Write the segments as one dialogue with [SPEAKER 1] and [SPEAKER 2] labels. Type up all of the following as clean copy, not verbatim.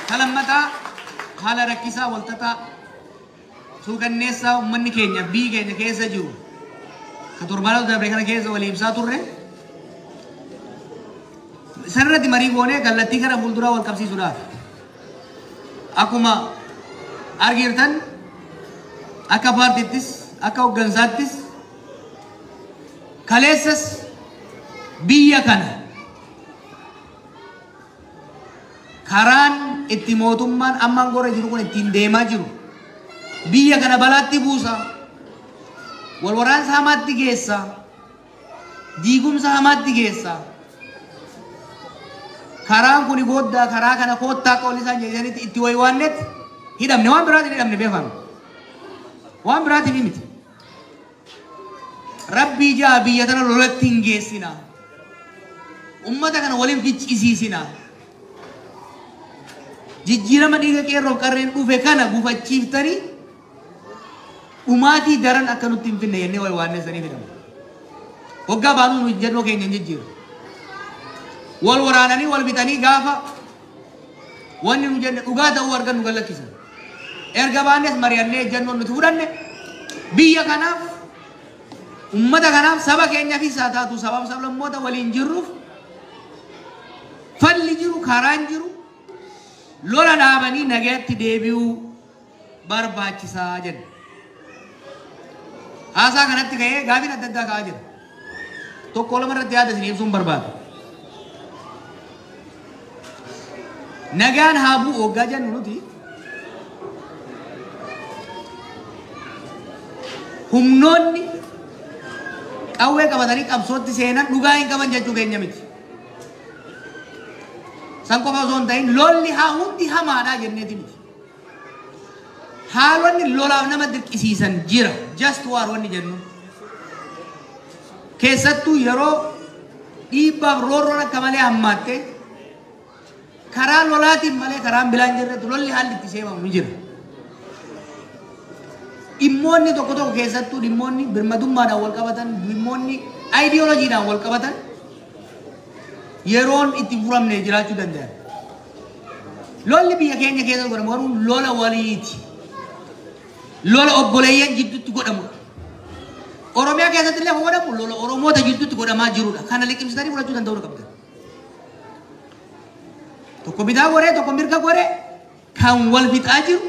[SPEAKER 1] Kalammataa haala rakkisaa walxaxaa suukanneessaa uummanni keenya biyyi keenya keessa jiru ka torbaanota darbe kana keessa walii ibsaa turre sanarratti marii goonee kallattii gara fuulduraa wal qabsiisuudhaaf akkuma argitan akka paartiittis akka hooggansaattis kaleessas biyya kana karaan itti mootummaan ammaan gorra jiru kun ittiin deemaa jiru biyya kana balaatti buusa, wal waraansa hamaatti geessa, diigumsa hamaatti geessa. Karaan kun gooddaa karaa kana koottaa akka wal isaan jedhanitti itti waywaannetti hidhamne waan biraatiin hidhamne beekame. Waan biraatiin miti. Rabbii jaa biyya tana lolatti hin geessina. Ummata kana waliin ficcisiisina. Jijjiirama dhiiga qeerroof qarreen dhufe kana gufachiiftanii dhumaatii daran akka nutti hin finne jennee waywaannee sanii fidama. Waggaa baanuu nu ejjennoo keenya hin jijjiiru. Wal waraananii wal bitanii gaafa wanni nu jenne dhugaa ta'uu argan nu gallakkisan. Erga baannes mari'annee ejjennoon nuti fudhanne biyya kanaaf ummata kanaaf saba keenyaafis haa taatu sabaaf sablammoota waliin jirruuf falli jiru karaan jiru lola dhaabanii nagaatti deebi'uu barbaachisaa jenna. Haasaa kanatti ka'ee gaafiin adda addaa ka'aa jira. Tokko lama irratti yaada isin ibsuun barbaada. Nagaan haa bu'u waggaa jennu nuti humnoonni qawwee qabatanii qabsootti seenan dhugaa hin qaban jechuu keenya miti. San qofa osoo hin ta'in lolli haa hundi hamaadhaa jenneeti miti. Haalonni lolaaf nama dirqisiisan jira. Just war wanni jennu. Keessattuu yeroo dhiibbaaf roorroon akka malee hammaatte karaa lolaatiin malee karaan bilaan jirretti lolli haalli itti seemamu ni jira. Dhimmoonni tokko tokko keessattuu dhimmoonni birmadummaadhaan wal qabatan, dhimmoonni aayidiyooloojiidhaan wal qabatan yeroon itti furamne jiraachuu danda'an. Lolli biyya keenya keessa godhamu garuu lola waliiti. Lola obboleeyyan jidduutti godhamudha. Oromiyaa keessatti illee godhamu lola Oromoota jidduutti godhamaa jirudha. Kana liqimsitanii fudhachuu danda'uu qabdan. Tokko bitaa goree tokko mirga goree kan wal fixaa jiru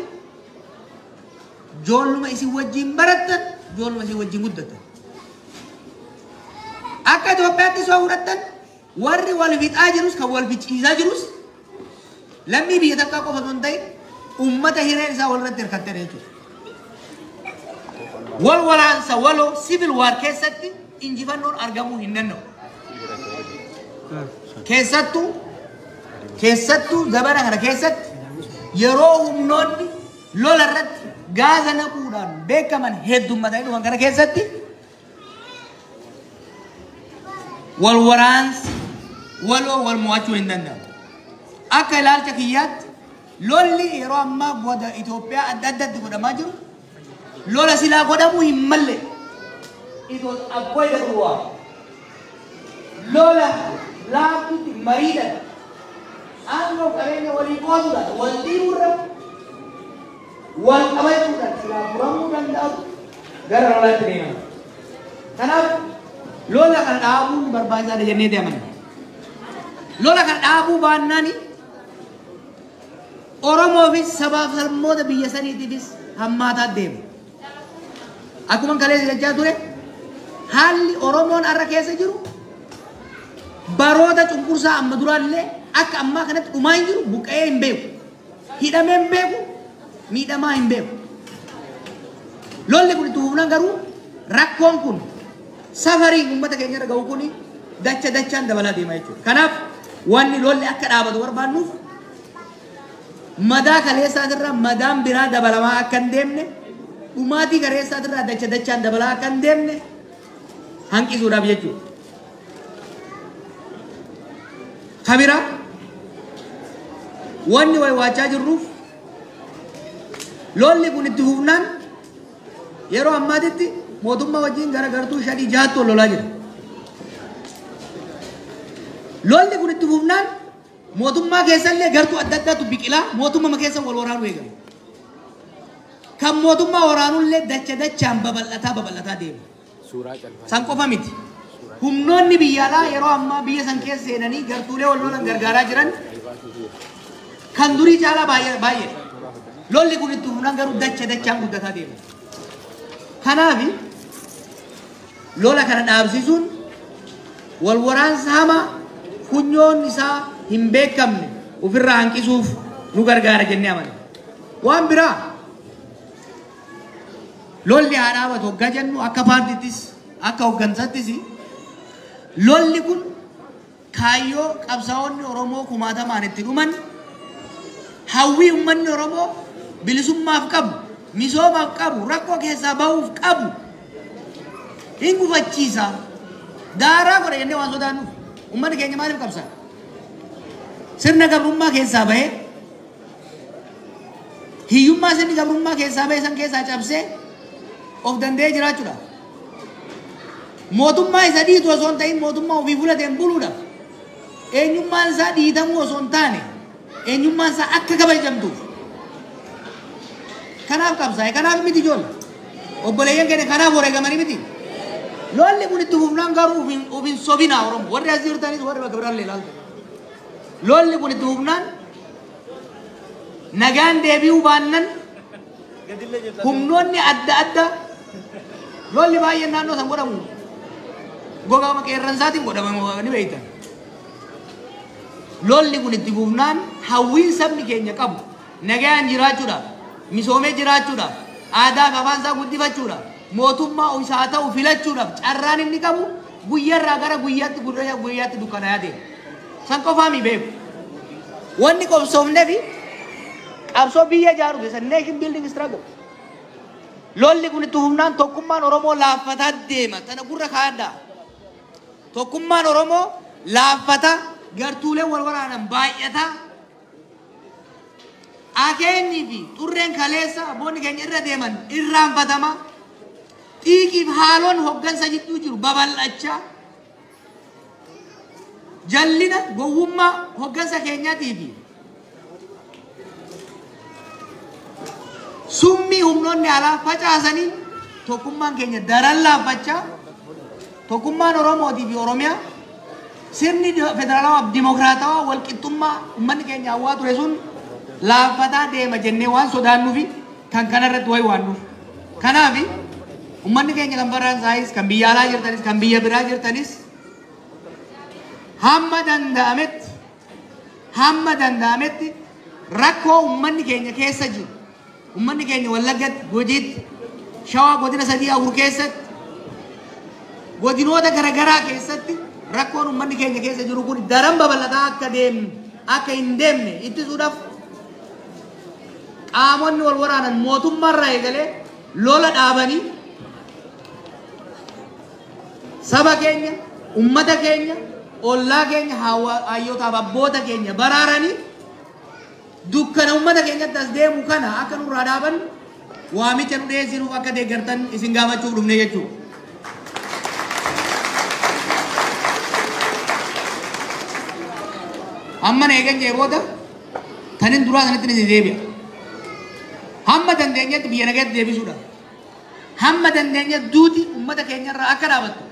[SPEAKER 1] ijoolluma isin wajjin barattan ijoolluma isin wajjin guddattan. Akka Itoophiyaatti soo fudhattan warri wal fixaa jirus kan wal ficciisaa jirus lammii biyya takkaa qofa osoo hin ta'in uummata hireen isaa walirratti hirkatteedha jechuudha. Wal waraansa waloo civil war keessatti injifannoon argamuu hin danda'u. Keessattuu zabana kana keessatti yeroo humnoonni lola irratti gaaza naquudhaan beekaman heddummatanii dhufan kana keessatti wal waraansi waloo wal mo'achuu hin danda'amu. Akka ilaalcha kiyyaatti lolli yeroo ammaa goda Itoophiyaa adda addaatti godhamaa jiru lola silaa godhamuu hin malle. It was avoidable war. Lola laaftutti mariidhaan aangoo qabeenya walii qooduudhaan wal dhiibuurra wal qabachuudhaan silaa furamuu danda'u gara lolaatti deemama. Kanaaf lola kana dhaabuun barbaachisaadha jennee amanna. Lola kana dhaabuu baannaan Oromoofis sabaaf sablammoota biyya saniitiifis hammaataa deema. Akkuma kaleessa jechaa ture haalli Oromoon har'a keessa jiru baroota cunqursaa amma duraallee akka ammaa kanatti dhumaa hin jiru, buqqa'ee hin beeku, hidhamee hin beeku, miidhamaa hin beeku. Lolli kun itti fufnaan garuu rakkoon kun safarii uummata keenya irra ga'u kun dacha dachaan dabalaa deema jechuudha. Kanaaf wanni lolli akka dhaabatu barbaannuuf madaa kaleessaatirraa madaan biraa dabalamaa akka hin deemne, dhumaatii kaleessaatirraa dacha dachaan dabalaa akka hin deemne hanqisuudhaaf jechuudha. Kabira wanni waywaachaa jirruuf lolli kun itti fufnaan yeroo ammaatitti mootummaa wajjin gara gartuu 5-6tti wal lolaa jira. Lolli kun itti fufnaan Mootummaa keessallee gartuu adda addaatu biqilaa mootummaa keessa wal waraanuu eegale. Kan mootummaa waraanullee dacha dachaan babal'ataa babal'ataa deema. San qofa miti. Humnoonni biyya alaa yeroo ammaa biyya san keessa seenanii gartuulee wal lolan gargaaraa jiran kan durii caalaa baay'ee baay'eedha. Lolli kun itti fufnaan garuu dacha dachaan guddataa deema. Kanaaf lola kana dhaabsisuun wal waraansa hamaa funyoon isaa hin beekamne ofirraa hanqisuuf nu gargaara jennee amanna. Waan biraa lolli haa dhaabatu hoggaa jennu akka paartiittis akka hoggansattis lolli kun kaayyoo qabsaa'onni Oromoo kumaatamaan itti dhuman hawwii uummanni Oromoo bilisummaaf qabu, misoomaaf qabu, rakkoo keessaa bahuuf qabu hin gufachiisa. Daaraa godha jennee waan sodaannuuf uummanni keenya maaliif qabsaa? Sirna gabrummaa keessaa bahee hiyyummaa sirni gabrummaa keessaa bahee san keessaa cabsee of danda'ee jiraachuudha. Mootummaa isa dhiitu osoo hin ta'in mootummaa ofii fudhateen buluudha. Eenyummaan isaa dhiitamuu osoo hin taane eenyummaan isaa akka kabajamtuuf. Kanaaf qabsaa'e, kanaaf miti ijoollee. Obboleeyyan keenya kanaaf wareegamanii miti. Lolli kun itti fufnaan garuu of hin sobinaa Oromoo. Warri as jirtanis warri bakka biraallee ilaaltan. Lolli kun itti fufnaan nagaan deebi'uu baannan humnoonni adda addaa lolli baay'een naannoo san godhamu gogaa qeerransaatiin godhama ni beektan. Lolli kun itti fufnaan hawwiin sabni keenya qabu nagaan jiraachuudhaaf, misoomee jiraachuudhaaf, aadaa fi afaan isaa guddifachuudhaaf, mootummaa isaa ta'u filachuudhaaf carraan inni qabu guyyaarraa gara guyyaatti guyyaatti dukkanaa'aa deema. San qofaa mi beeku. Wanni qobsoofnee fi qabsoo biyya ijaaru keessa nation building struggle. Lolli kun itti fufnaan tokkummaan Oromoo laaffataa deema. Tana gurra kaa'adhaa. Tokkummaan Oromoo laaffataa gartuuleen wal waraanan baay'ataa. Akeenyii fi xurreen kaleessa abboonni keenya irra deeman irraanfatama. Xiiqiif haaloon hoggansa jidduu jiru babal'achaa. Jallina gowwummaa hoggansa keenyaatii fi summii humnoonni alaa facaasanii tokkummaan keenya daran laaffachaa tokkummaan Oromootii fi Oromiyaa sirni federaalawaa fi dimokiraatawaa walqixxummaa uummanni keenya hawwaa ture sun laaffataa deema jennee waan sodaannuufi kan kanarratti wayi waannuuf. Kanaaf uummanni keenya kan Faransaayis kan biyya alaa jirtanis kan biyya biraa jirtanis hamma danda'ametti rakkoo uummanni keenya keessa jiru uummanni keenya Wallaggatti, Gujiitti, Shawaa godina 3 4 keessatti godinoota garaagaraa keessatti rakkoon uummanni keenya keessa jiru kun daran babal'ataa akka deemnu akka hin deemne ittisuudhaaf qaamonni wal waraanan mootummaarraa eegalee lola dhaabanii saba keenya, uummata keenya, ollaa keenya, hayyootaaf abboota keenya baraaranii dukkana uummata keenyatti as deemu kana akka nurraa dhaaban waamicha nu dhiyeessinuuf akka deeggartan isin gaafachuuf dhufne jechuudha. Amma na eegan jee booda tanin duraa sanatti ni deebi'a. Hamma dandeenyetti biyya nagaatti deebisuudha. Hamma dandeenyetti duuti uummata keenyarraa akka dhaabattu.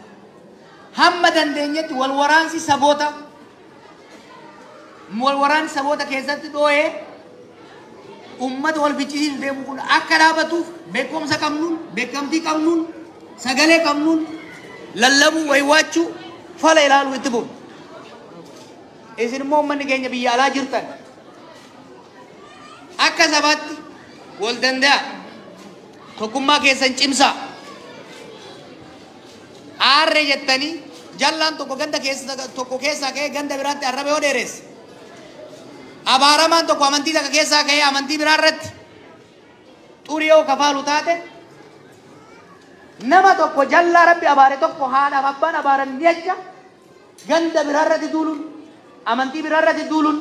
[SPEAKER 1] Hamma dandeenyetti wal waraansi saboota keessatti dhoo'ee uummata wal ficcisiisu deemu kun akka dhaabatuuf beekumsa qabnuun, beekamtii qabnuun, sagalee qabnuun lallabuu, waywaachuu, fala ilaaluu itti fufu. Isin immoo uummanni keenya biyya alaa jirtan akka sabaatti wal danda'a, tokkummaa keessan cimsaa. Aarree jettanii jallaan tokko ganda keessa tokko keessaa ka'ee ganda biraatti arraba yoo dheeresse, abaaramaan tokko amantii takka keessaa ka'ee amantii biraa irratti xurii yoo kafaalu taate nama tokko jallaa rabbi abaare tokko haadhaaf abbaan abaaran jecha ganda biraa irratti duuluun amantii biraa irratti duuluun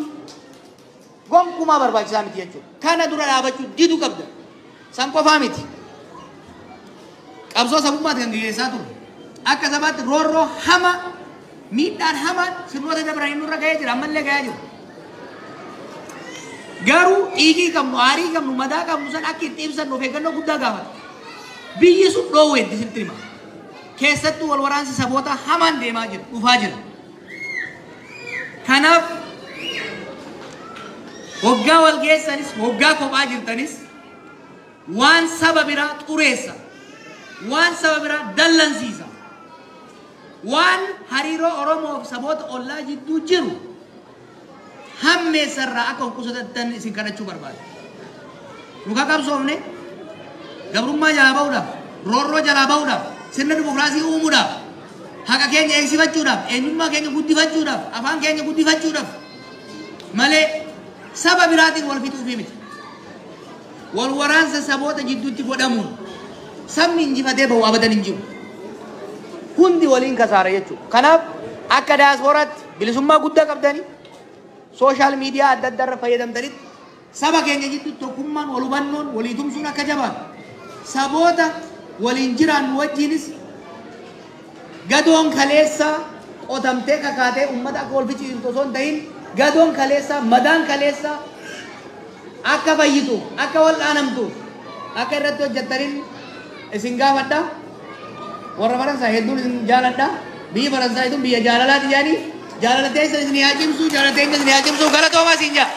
[SPEAKER 1] gonkumaa barbaachisaa miti jechuudha. Kana dura dhaabachuu diduu qabda. San qofaa miti. Qabsoo sabummaatti kan gaggeessaa turre. Akka sabaatti roorroo hama miidhaan hamaan sirnoota dabranii nurra ga'ee jira ammallee ga'aa jira. Garuu dhiigii qabnu, aarii qabnu, madaa qabnu san akka itti ibsannu of eeggannoo guddaa gaafata. Biyyi sun dhoowweetti sitti hima. Keessattuu wal waraansi saboota hamaan deemaa jira, dhufaa jira. Kanaaf hoggaa wal geessanis, hoggaa kophaa jirtanis, waan saba biraa xureessa, waan saba biraa dallansiisa, waan hariiroo Oromoo fi saboota ollaa jidduu jiru hammeessarraa akka of qusattan isin kadhachuu barbaada. Nu qabsoofne gabrummaa jalaa ba'uudhaaf, roorroo jalaa ba'uudhaaf, sirna dimokiraasii uumuudhaaf, haqa keenya eegsifachuudhaaf, eenyummaa keenya guddifachuudhaaf, afaan keenya guddifachuudhaaf malee saba biraatiin wal fixuufii miti. Wal waraansa saboota jidduutti godhamuun sabni injifatee bahu abadan hin jiru. Hundi waliin kasaara jechuudha. Kanaaf akka daasporaatti bilisummaa guddaa qabdanii, social media adda addaa irra fayyadamtanitti, saba keenya jidduutti tokkummaan, wal hubannoon, walii tumsuun akka jabaatu, saboota waliin jiraannu wajjinis gadoon kaleessaa qotamtee kakaatee uummata akka wal ficcisiiftu osoo hin ta'in, gadoon kaleessaa, madaan kaleessaa akka fayyitu, akka wal dhaanamtu akka irratti hojjettaniin isin gaafadha. Warra Faransaay hedduun isin jaaladha. Biyyi Faransaay tun biyya jaalalaati jedhanii, jaalala teessan isin haa cimsu, jaalala teenya isin haa cimsu. Galatoomaa siin jaa.